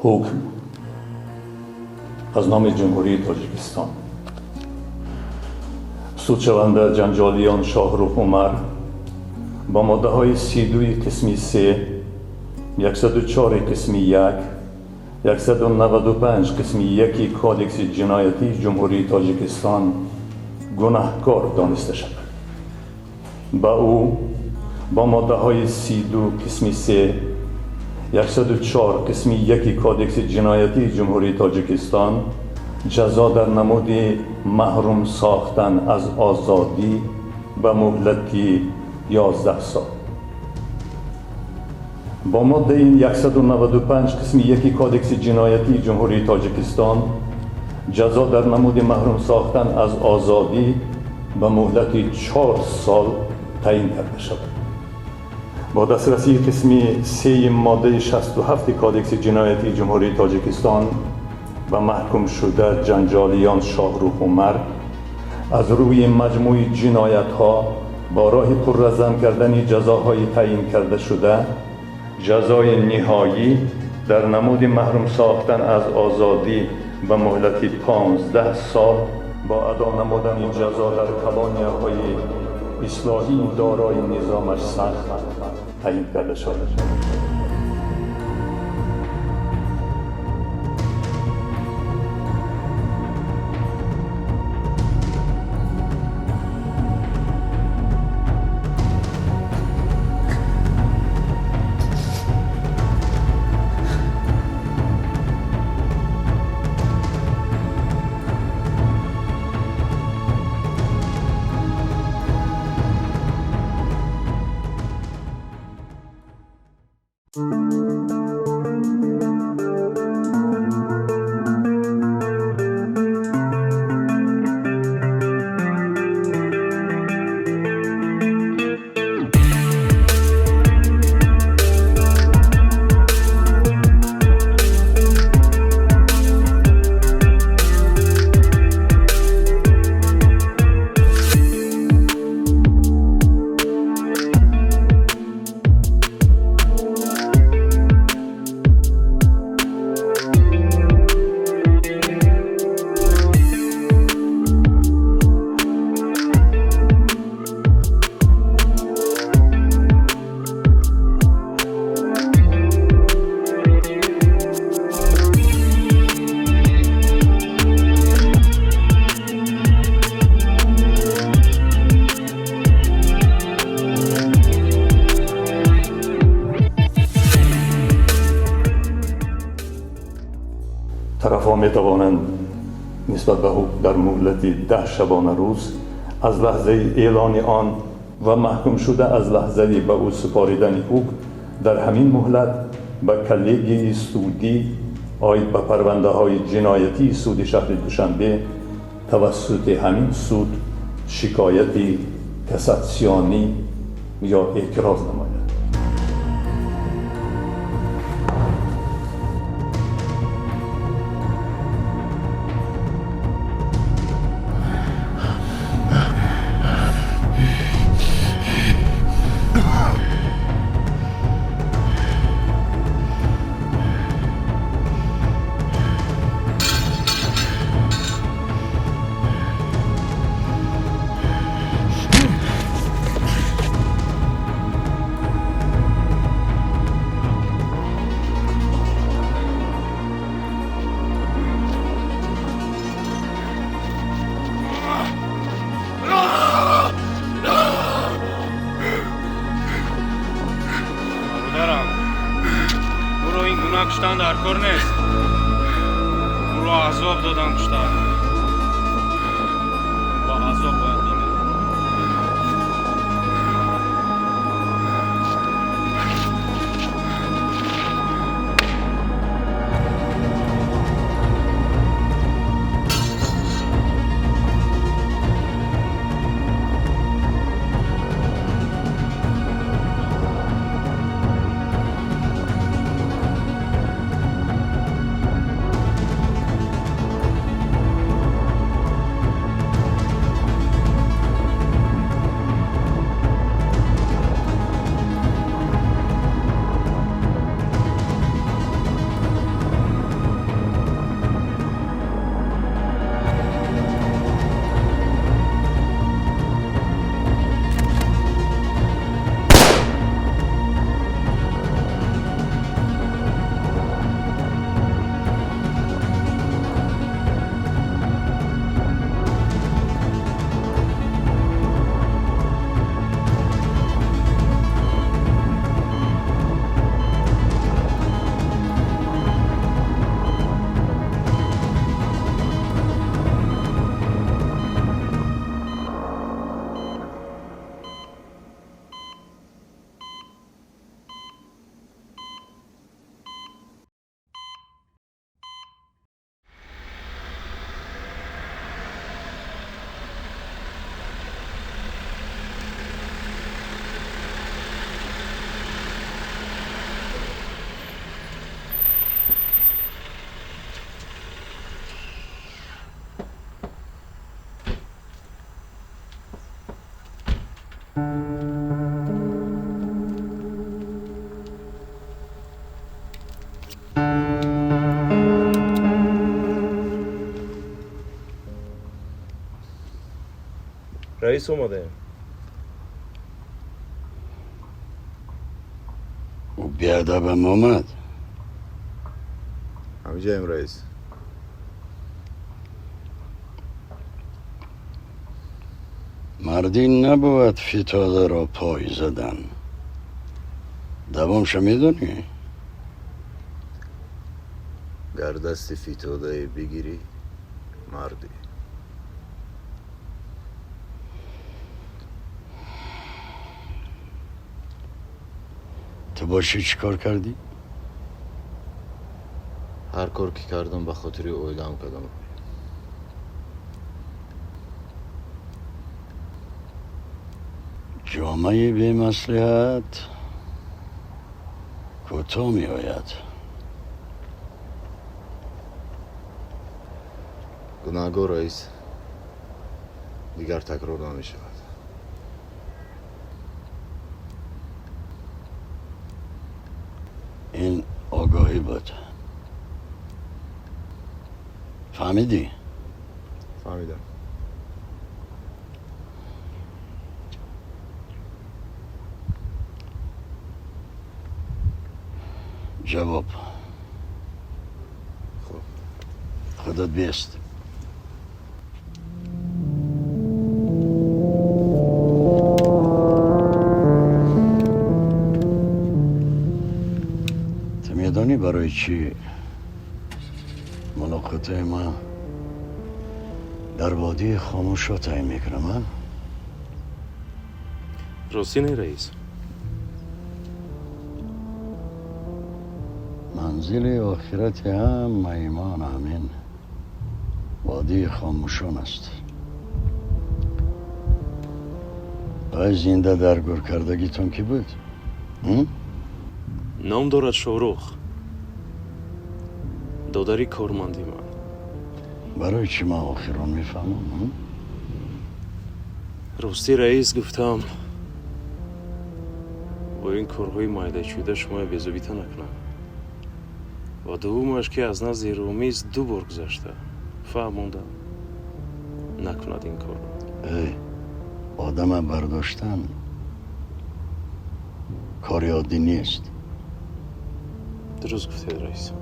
Ҳукм аз номи Ҷумҳурии Тоҷикистон. Судшаванда Ҷанҷолиён Шоҳрух Умар бо моддаҳои 32 қисми се, 104 қисми як, 195 қисми яки Кодекси ҷиноятии Ҷумҳурии Тоҷикистон гунаҳкор дониста шавад. Ба ӯ бо моддаҳои 32 қисми се, 104 қисми яки Кодекси ҷиноятии Ҷумҳурии Тоҷикистон ҷазо дар намуди маҳрум сохтан аз озодӣ ба муҳлати 11 сол, бо моддаи 195 қисми яки Кодекси ҷиноятии Ҷумҳурии Тоҷикистон ҷазо дар намуди маҳрум сохтан аз озодӣ ба муҳлати 4 сол таъин карда шавад. Бо дастрасии қисми сеи моддаи 67 Кодекси ҷиноятии Ҷумҳурии Тоҷикистон ба маҳкумшуда Ҷанҷолиён Шоҳрух Умар аз рӯи маҷмӯи ҷиноятҳо бо роҳи пурразам кардани ҷазоҳои таъин карда шуда ҷазои ниҳоӣ дар намуди маҳрум сохтан аз озодӣ ба муҳлати 15 сол бо адо намудани ҷазо дар колонияҳои ислоҳии дорои низомаш сахт таъин карда шавад. Тарафҳо метавонанд нисбат ба ҳукм дар муҳлати 10 шабона рӯз аз лаҳзаи эълони он ва маҳкумшуда аз лаҳзаи ба ӯ супоридани ҳукм дар ҳамин муҳлат ба коллегияи судӣ оид ба парвандаҳои ҷиноятии суди шаҳри Душанбе тавассути ҳамин суд шикояти кассатсионӣ ё эътироз намояд. Бародарам, ӯро ин гуна куштан дар кор нест. Ӯро азоб додан куштан. Бо азоб бояд бимирад. Раис, омадаем. Ӯ беадабам омад. Ҳамиҷаем, раис. Мардӣ набояд фитодаро пой задан. Давомша медонӣ? Гар дасти фитодае бигирӣ, мардӣ. Ту бошӣ, чӣ кор кардӣ? Ҳар кор ки кардам, ба хотири оилаам кардам. Ҷомаи бемаслиҳат кӯтоҳ меояд. Гунаҳгор, раис, дигар такрор намешавад. Ин огоҳӣ буд, фаҳмидӣ? Фаҳмидам. Ҷавоб. Хуб. Худат бест. Ту медонӣ, барои чӣ мулоқотҳои ман дар водии хомӯшо таъин мекунам, а? Ростӣ не, раис. Манзили охирати ҳамаи мо ҳамин водии хомӯшон аст. Вай зинда дар гур кардагитон кӣ буд? Ном дорад Шоҳрух, додари корманди ман. Барои чӣ ман охирон мефаҳмам? Ростӣ, раис, гуфтам, бо ин корҳои майдачӯда шумоя безобита накунам. Ва дуввумаш, ки аз назди Румиз ду бор гузашта фаҳмондам, накунад ин корро. Эй, одама бардоштан кори оддӣ нест. Дуруст гуфтед, раис.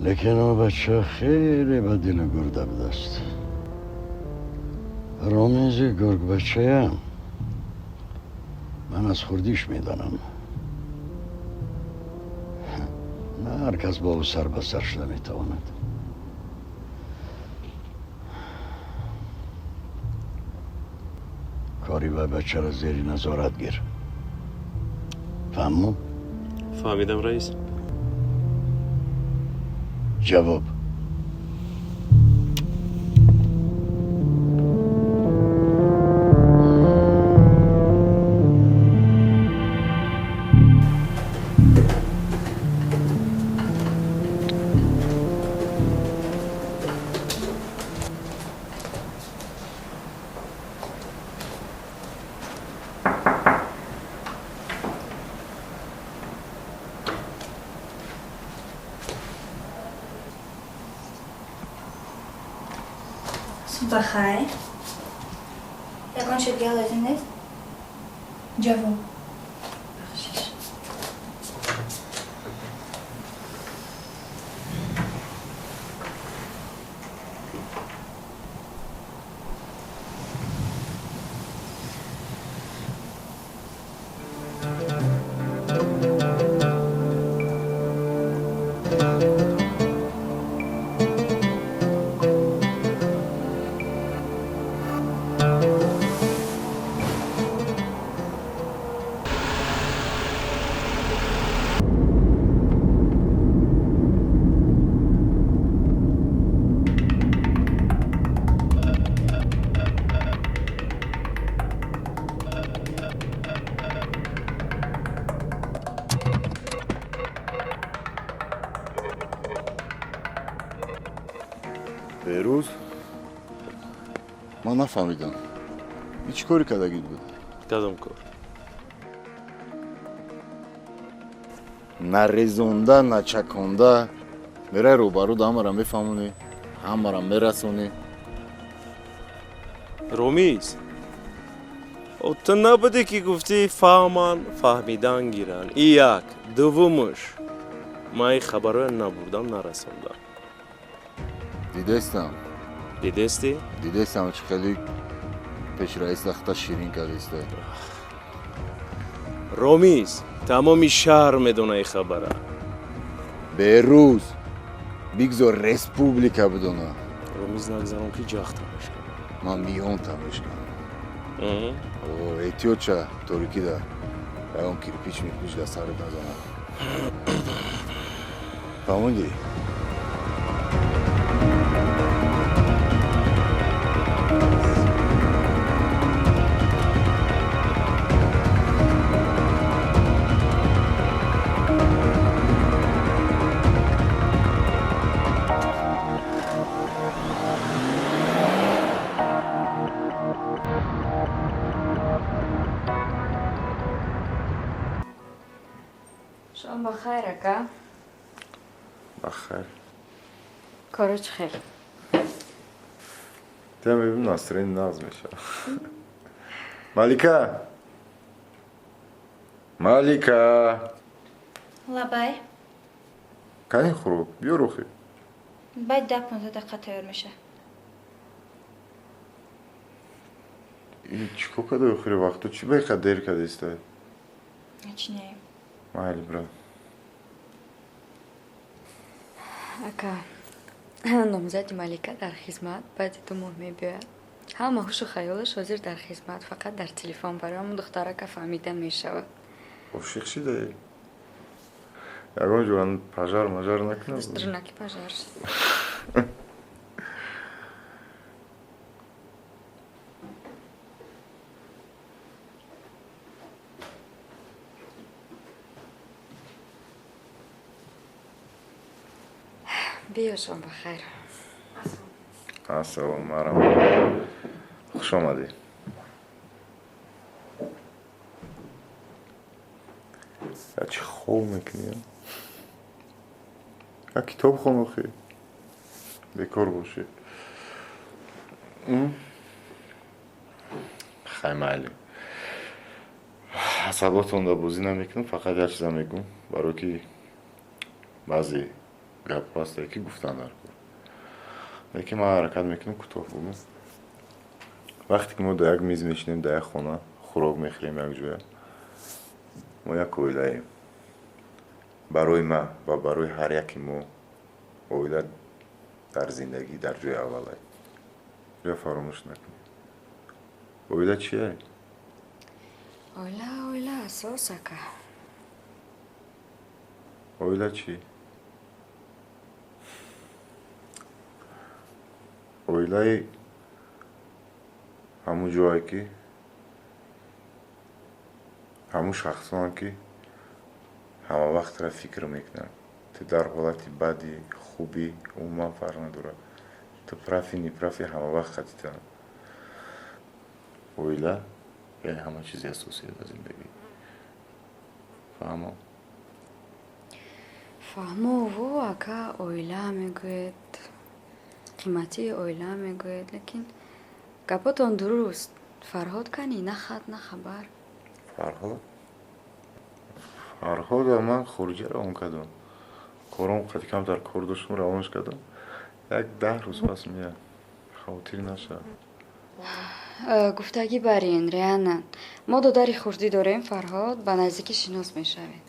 Лекин он бача хеле ба дилу гурда будааст. Ромизи гургбачаям ман аз хурдиш медонам. На ҳар кас бо ӯ сар ба сар шуда метавонад. Кори вай бачаро зери назорат гир. Фаҳму? Фаҳмидам, раис. Ҷавоб. Бахайр. Ягон чиз лозим нест? Ҷавоб. Бахшиш. Беҳрӯз, ман нафаҳмидам. Ин чӣ коре кардагит буд? Кадом кор? На резонда, на чаконда. Мерай рӯбарӯ ҳамаро мефаҳмонӣ, ҳамаро мерасонӣ. Ромиз, ту набудӣ ки гуфтӣ фаҳман, фаҳмидан гиранд. И як. Дуввумуш, ман ин хабарҳоя набурдам, нарасондам. Дидестам. Дидестӣ? Дидестам, чӣ хеле пеши раис лахта ширин кардиста. Ромиз, тамоми шаҳр медона ин хабара. Беҳрӯз, бигзор республика бидона. Ромиз, нагзарон ки ҷахта мешканам. Ман миёнта мешканам. Эҳтиёт ша, торикида ягон кирпич мирпич дар сарат назанад. Фаҳмидӣ? Шом бахайр, ака. Бахайр. Коро чӣ хел? Та мебинам, настроение нағз мешавад. Малика! Малика! Лабай. Кани хӯрок? Биё рӯхӣ. Баъд 10-15 дақиқа тайёр меша. Ин чӣ кор карда охири вақту? Чӣ ба иқадр дер кардиста? Ҳеч не. Майли, брат. Ака, номзади Малика дар хизмат баъди 2 моҳ мебиёяд. Ҳама ҳушу хаёлаш ҳозир дар хизмат, фақат дар телефон барои ҳамон духтарака фаҳмида мешавад. Ошиқ шидаи? Ягон ҷо пажар мажар накунад? Дурнаки пажар шуд. Биё, шом бахайр. Ассалом, марҳабо. Хуш омадӣ. Я чӣ хоб мекунӣ? Я китоб хон охи. Бекор бошӣ. Хай, майли. Асаботонда бозӣ намекунам, фақат як чиза мегӯм, барое ки баъзе гапҳо ҳастае ки гуфтан дар кор. Лекин ман ҳаракат мекунам кӯтоҳ бугӯм. Вақте ки мо дар як миз мешинем, дар як хона хӯрок мехӯрем якҷоя, мо як оилаем. Барои ман ва барои ҳар яке мо оила дар зиндагӣ дар ҷои аввалае. Ё фаромӯш накунед. Оила чие? Оила, оила асос, ака. Оила чӣ? Оилаи ҳамун ҷое ки ҳамун шахсон ки ҳама вақтра фикр мекунанд. Ту дар ҳолати бади, хубӣ умуман фарқ надорад. Ту прафи неправи ҳама вақт хатитанд. Оила яъне ҳама чизи асосие дар зиндагӣ. Фаҳмо? Фаҳмо, во, ака, оила мегӯед, қиматии оила мегӯед, лекин гапотон дуруст. Фарҳод кани, на хат, на хабар. Фарҳод? Фарҳода ман хориҷа равон кардам. Кором қади камтар кор доштам, равонаш кардам. Як 10 рӯз пас меяд. Хавотир нашавад. Гуфтагӣ бар ин, Риана. Мо додари хурдӣ дорем, Фарҳод, ба наздикӣ шинос мешавед.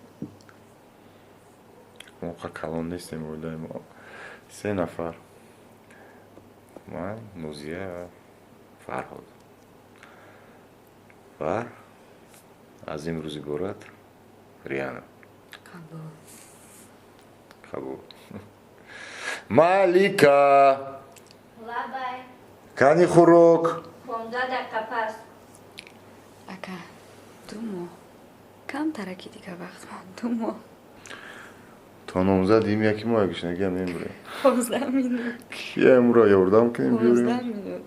Мо калон нестем, оилаи мо 3 нафар. Ман, Нозия ва Фарҳод. Ва аз имрӯз иборат Риана. Қабул. Қабул. Малика! Лабай. Кани хӯрок? 15 дақиқа пас. Ака, 2 моҳ. Камтараки дига вақт монд, 2 моҳ. То номзад им яки мо гушнагиам мемурем. 15 минут. Киямро ёрдам кунем биёрем. 15 минут.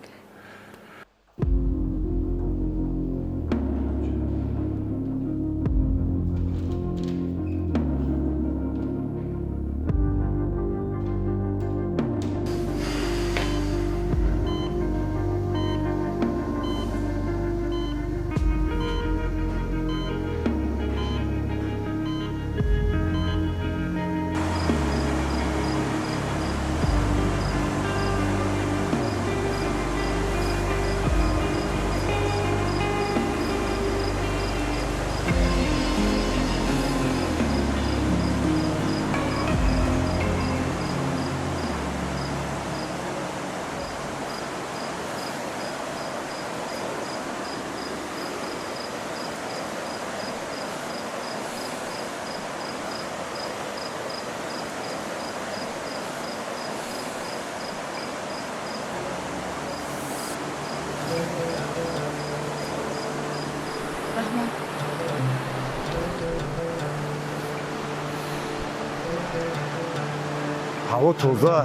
Ҳаво тоза,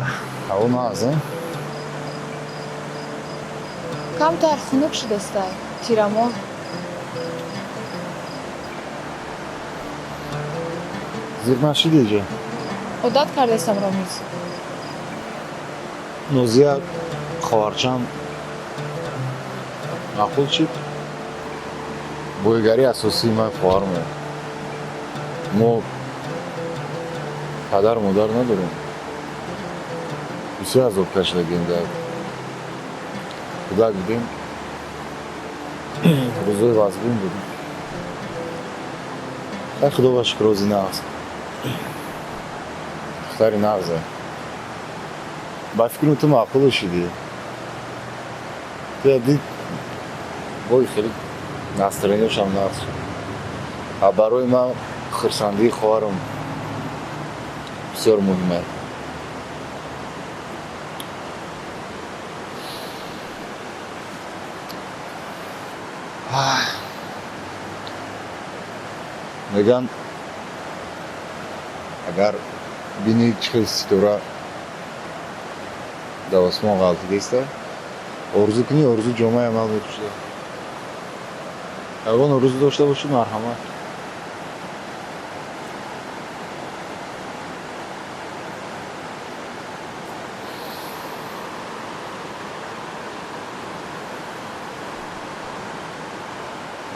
ҳаво нағз, Камтар хунук шудастай, тирамоҳ. Зиқ нашидӣ ҷа? Одат кардастам, Ромиз. Нозия хоҳарчам маъқул чид? Боигарии асосии ман хоҳармо. Мо падару модар надорем. Бисёр азоб кашидагем, дар кӯдак будем, рӯзои вазбин будем. Хай, худо ба шукр, рози нағз, духтари нағзе. Ба фикрам, ту маъқул шидӣ. Ту дид бой, хеле настроение шам нағз шуд. А барои ман хурсандии хоҳарам бисёр муҳим аст. Мегӯянд, агар бинӣ чӣ хел ситора дар осмон ғалтидеста, орзу кунӣ, орзу ҷомаи амал мепӯшад. Ягон орзу дошта бошӣ, марҳамат.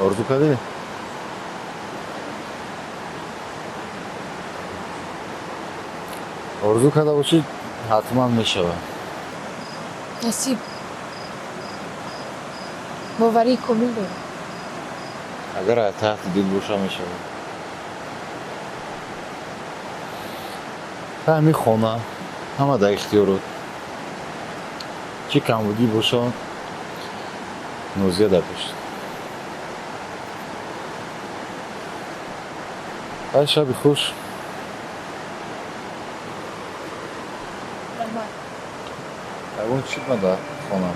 Орзу кардӣ? Орзу карда бошӣ, ҳатман мешавад. Насиб. Боварии комил дорам. Агар аз таҳти дил боша, мешавад. Ҳамин хона ҳама дар ихтиёрот. Чӣ камбудӣ боша, Нозия дар пешт. Ай, шаби хуш. Раҳмат. Ягон чӣ ма дар хона?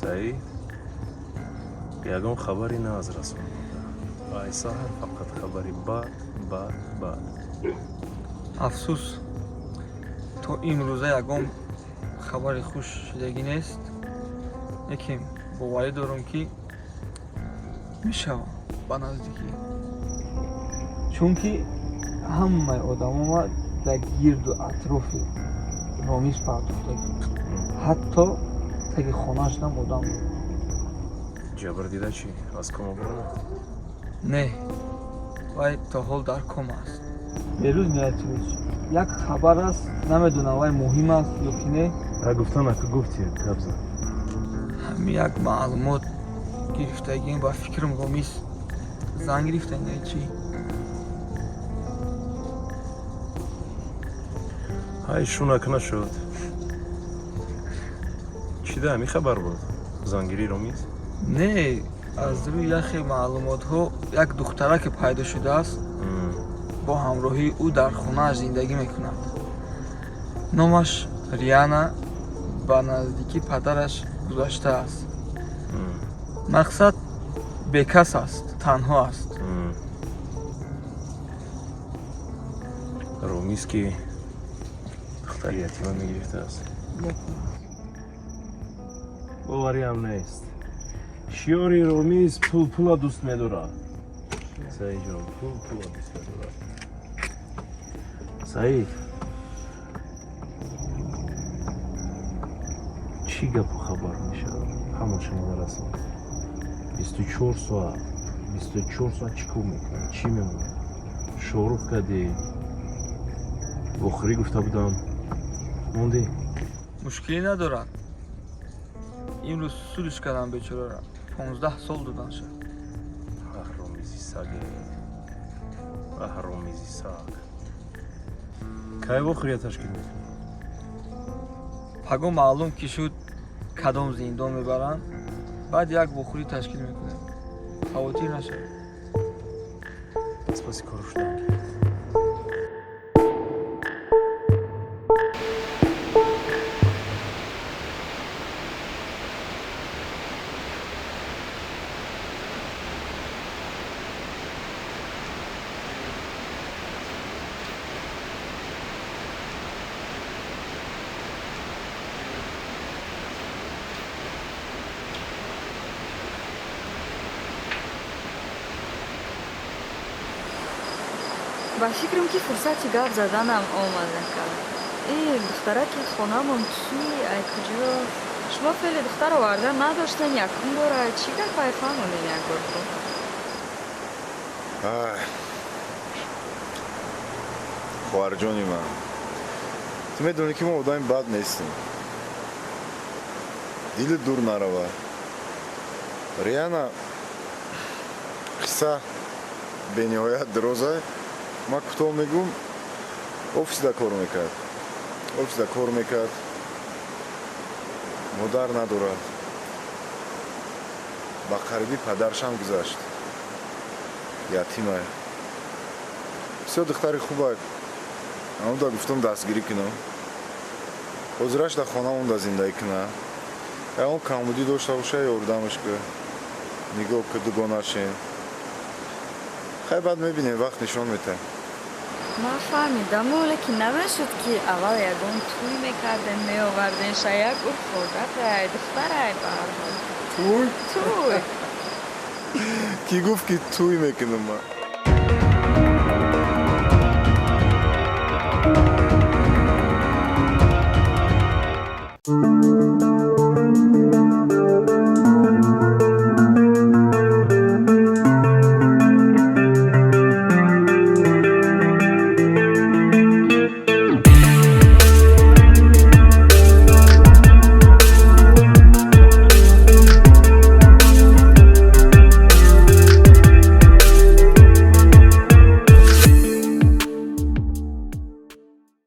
Саид, ягон хабари нағз расон мода. Ай саҳар фақат хабари бад, бад, бад. Афсӯс, то имрӯза ягон хабари хуш шудагӣ нест, лекин боварӣ дорам, ки мешавам ба наздикӣ, чунки ҳамаи одамома дар гирду атрофи Ромиз партофтагӣ, ҳатто таги хонаашам одам буд. Ҷабрдида чӣ, аз кома баромад? Не, вай то ҳол дар кома аст. Берӯз Миятович, як хабар аст, намедонам, вай муҳим аст ё ки не. А гуфтан ака, гуфти, гап зад. Ҳамин як маълумот гирифтагим, ба фикрам, Ромиз зан гирифта не чӣ? Ҳай, шунак нашуд. Чӣ да ҳамин хабар буд? Зангирии Ромиз? Не, аз рӯи яхе маълумотҳо як духтараке пайдо шудааст, бо ҳамроҳии ӯ дар хонааш зиндагӣ мекунад. Номаш Риана, ба наздикӣ падараш гузаштааст. Мақсад бекас аст, танҳо аст. Ромиз ки духтари ятима мегирифтааст, бовариам нест. Шиёри Ромиз пул пула дӯст медорад. Саидҷон, пул пула дӯст медорад. Саид, чӣ гапу хабар мешавад? Ҳамон шунида расон. 24 соат, 24 соат чӣ кор мекунад, чӣ мемонад? Шорух кардӣ, вохӯрӣ гуфта будам, мондӣ? Мушкилӣ надорад. Имрӯз сулш кардам бечораро, 15 сол доданша. Ҳаромизи саге, ҳаромизи саг. Кай вохӯрия ташкил мекунӣ? Паго маълум ки шуд кадом зиндон мебаранд, баъд як вохӯрӣ ташкил мекунем. Хавотир нашавед. Аз паси кору шудам. Ба фикрам, ки фурсати гап заданам омад, ака. Духтараки хонамон ки, ай куҷо? Шумо феъли духтар оварда надоштен, якум бора чӣ гап, ай фаҳмонем як бор ку. Хоҳарҷони ман, ту медонӣ, ки мо одами бад нестем. Дили дур нарава. Риана қисса бениҳоят дароза. Ман кӯтоҳ мегӯм, офисда кор мекард. Офисда кор мекард. Модар надорад. Ба қарибӣ падаршам гузашт. Ятима. Бисёр духтари хуба. Ҳамуда гуфтам дастгирӣ кунам. Ҳозираш дар хона монда зиндагӣ куна. Ягон камбудӣ дошта боша, ёрдамаш ку. Нигоҳ ку, дугонашем. Хай, баъд мебинем, вақт нишон метаҳад. Ман фаҳмидаму, лекин намешуд, ки аввал ягон тӯй мекардем, меовардем ша, як урфу одатай, духтарай ба ҳар ҳол. Тӯй? Тӯй. Кӣ гуфт, ки тӯй мекунам ман?